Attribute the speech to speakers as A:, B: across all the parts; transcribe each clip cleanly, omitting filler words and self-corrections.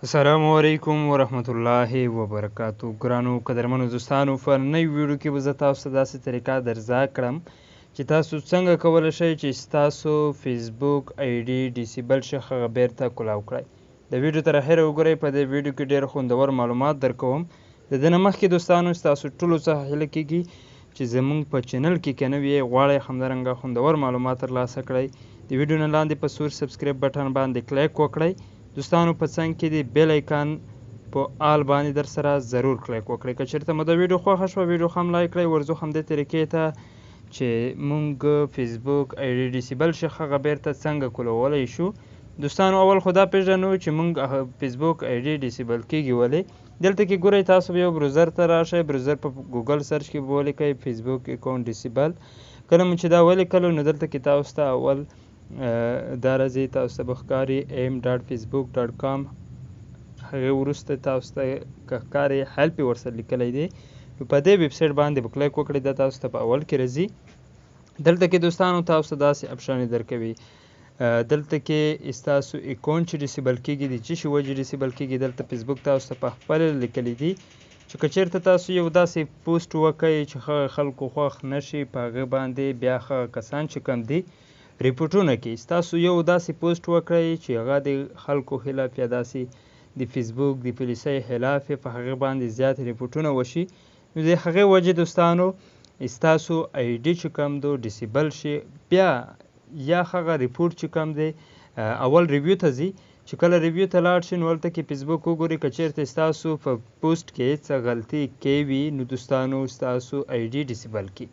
A: السلام علیکم ورحمت الله وبرکاتو. ګرانو قدرمنو دوستانو، په نۍ ویډیو کې به زه تاسو ته داسې طریقه درزا کړم چې تاسو څنګه کولی شئ چې ستاسو فیسبوک آی ډي disable شي، هغه بیرته کولاو کړئ. د ویډیو تر اخره وګورئ، په دې ویډیو کې ډېر خوندور معلومات درکوم. د دې نه مخکې دوستانو، ستاسو ټولو څخه هیله کېږي چې زمونږ په چینل کې که نوي یئ، غواړئ همدارنګه خوندور معلومات ترلاسه کړئ، د ویډیو نه لاندې په سور subscribe button باندې کلیک وکړئ. دوستانو، په څنګ کې د bell icon په all باندې در سره ضرور کلیک وکړئ. که چېرته مو د ویډیو خوښه شوه، ویډیو هم لایک کړئ. ورځو همدې طریقې ته چې مونږ فیسبوک آی ډي disable شي، هغه بیرته څنګه کولولی شو. دوستانو، اول خو دا پېژنو چې مونږ فیسبوک آی ډي disable کېږي ولې. دلته کې ګورئ، تاسو به یو browser ته راشئ. browser په ګوګل search کې به ولیکئ فیسبوک account disable. کله مو چې دا ولیکلو، نو دلته کې تاسو ته اول دا راځي، تاسو ته به ښکاري m.facebook.com. هغې وروسته تاسو ته که ښکاري help یې ورسره لیکلی دی، نو په دې ویبسایټ باندې به کلیک وکړئ. دا تاسو ته په اول کې راځي. دلته کې دوستانو، تاسو ته داسې option درکوي. دلته کې ستاسو account چې disable کېږي، د څه شي وجې disable کېږي، دلته فیسبوک تاسو ته په خپله لیکلی دي چې که چېرته تاسو یو داسې پوسټ وکئ چې هغه خلکو خوښ نه شي، په هغه باندې بیا هغه کسان چې کوم دي ریپورټونه کوي. ستاسو یو داسې پوسټ وکړئ چې هغه د خلکو خلاف یا داسې د فیسبوک د پالیسۍ خلاف، په هغه باندې زیات ریپورټونه وشي، نو د هغې وجې دوستانو ستاسو آی ډي چې کوم دو disable شي. بیا یا هغه report چې کوم دی اول review ته ځي، چې کله review ته لاړ شي، نو هلته کې فیسبوک وګوري، که چېرته ستاسو په پوسټ کې څه غلطي کوي، نو دوستانو ستاسو آی ډي disable کړي.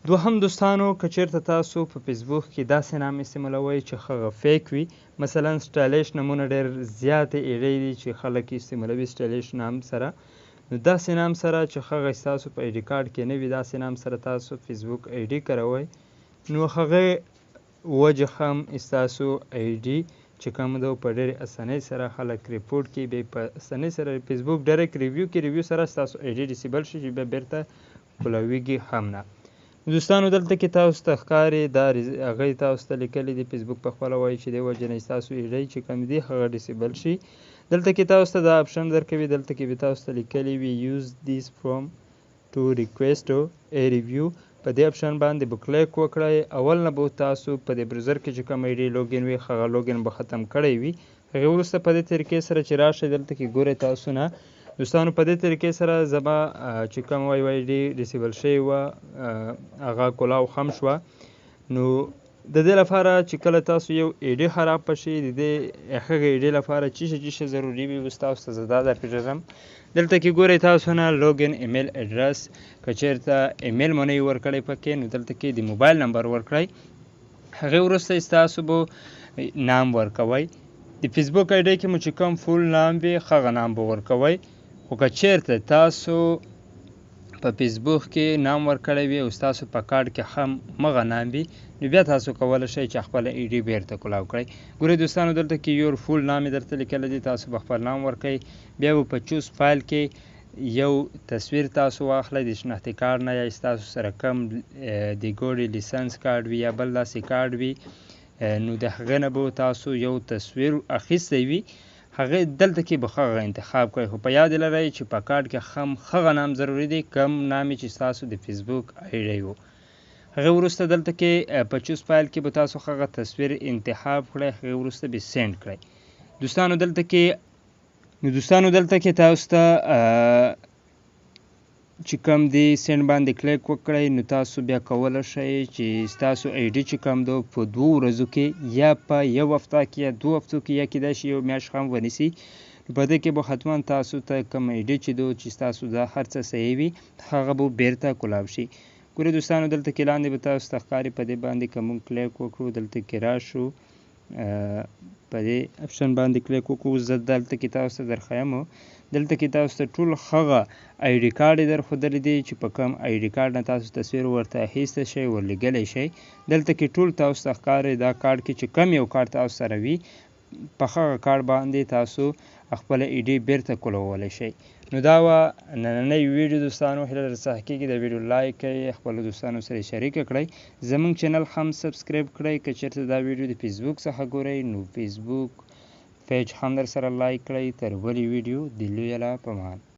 A: دوهم دوستانو، که چېرته تاسو په فیسبوک کې داسې نام استعمالوئ چې هغه fake وي، مثلا stylish نمونه ډېر زیاتې ایډۍ دي چې خلک استعمالوي stylish نام سره، نو داسې نام سره چې هغه ستاسو په آی ډي کارت کې نه وي، داسې نام سره تاسو فیسبوک آی ډي کاروئ، نو هغه وجه هم ستاسو آی ډي چې کوم ده په ډېرې اسانۍ سره خلک report کوي. بیا په اسانۍ سره فیسبوک direct review کې، review سره ستاسو آی ډي disable شي چې بیا بیرته کولاویږي هم نه. دوستانو، دلته کې تاسو ته ښکاري، دا هغه تاسو ته لیکلي دي. فیسبوک په خپله وایي چې دې وجې نه ستاسو ایډۍ چې کوم دي هغه disable شي. دلته کې تاسو ته دا option درکوي. دلته کې به تاسو ته لیکلي وي "Use this form to request a review". په دې option باندې به کلیک وکړئ. اول نه به تاسو په دې browser کې چې کوم ایډي login وي، هغه login به ختم کړی وي. هغې وروسته په دې طریقې سره چې راشئ، دلته کې ګورئ تاسو نه دوستانو، په دې طریقې سره زما چې کوم آی ډي disable شوی وه، هغه کولاو هم شوه. نو د دې لپاره چې کله تاسو یو ایډي خراب شي، د دې هغه ایډي لپاره چې څه څه ضروري وي، اوس تاسو ته زه دا درپېژنم. دلته کې ګورئ تاسو نه login email address، که چېرته ایمیل مو نه وي ورکړی پکې، نو دلته کې د موبایل نمبر ورکړئ. هغې وروسته ستاسو به نام ورکوئ. د فیسبوک آی ډي کې مو چې کوم full نام وي، هغه نام به ورکوئ. خو که چېرته تاسو په فیسبوک کې نام ورکړی وي او ستاسو په کارت کې هم مغه نام وي، نو بیا تاسو کولی شئ چې خپله ایډي بیرته کولاو کړئ. ګورئ دوستانو، دلته کې your full نام یې درته لیکلی دی. تاسو به خپل نام ورکړئ. بیا به په choose file کې یو تصویر تاسو واخلئ د شناختي کارت نه، یا ستاسو سره کوم د ګوډي license card وي یا بل داسې کارت وي، نو د هغه نه به تاسو یو تصویر اخیستی وي، هغه دلته کې به هغه انتخاب کړئ. خو په یاد لرئ چې په کارت کې هم هغه نام ضروري دی کوم نام چې ستاسو د فیسبوک آی ډي وو. هغه وروسته دلته کې په choose file کې به تاسو هغه تصویر انتخاب کړئ. هغه وروسته به send کړئ. دوستانو، دلته کې نو دوستانو دلته کې تاسو ته چې کوم دی send باندې کلیک وکړئ، نو تاسو بیا کولی شئ چې ستاسو ایډي چې کوم ده په 2 ورځو کې یا په یو هفته کې یا 2 هفتو کې یا کیدای شي یو میاشت هم ونیسي، نو په دې کې به حتما تاسو ته کوم ایډي چې دو چې ستاسو دا هر څه صحیح وي، هغه به بیرته کولاو شي. ګورئ دوستانو، دلته کې لاندې به تاسو ته ښکاري. په دې باندې که موږ کلیک وکړو، دلته کې راشو، په دې option باندې کلیک وکړو، زه دلته کې تاسو ته درښیم. دلته کې تاسو ته ټول هغه آی ډي کارت در ښودلی دی چې په کوم آی ډي کارت نه تاسو تصویر ورته اخیستی شئ، ورلیږلی شئ. دلته کې ټول تاسو ته ښکاري. دا کارت کې چې کوم یو کارت تاسو سره وي، په هغه کارت باندې تاسو خپله ایډي بیرته کولولی شئ. نو دا وه نننۍ ویډیو دوستانو. هیله درڅخه کېږي د ویډیو لایک کړئ، خپلو دوستانو سره شریکه کړئ، زمونږ چینل هم subscribe کړئ. که چېرته دا ویډیو د فیسبوک څخه ګورئ، نو فیسبوک پیج هم در سره لایک کړئ. تر بلې ویډیو د لوی الله په مان.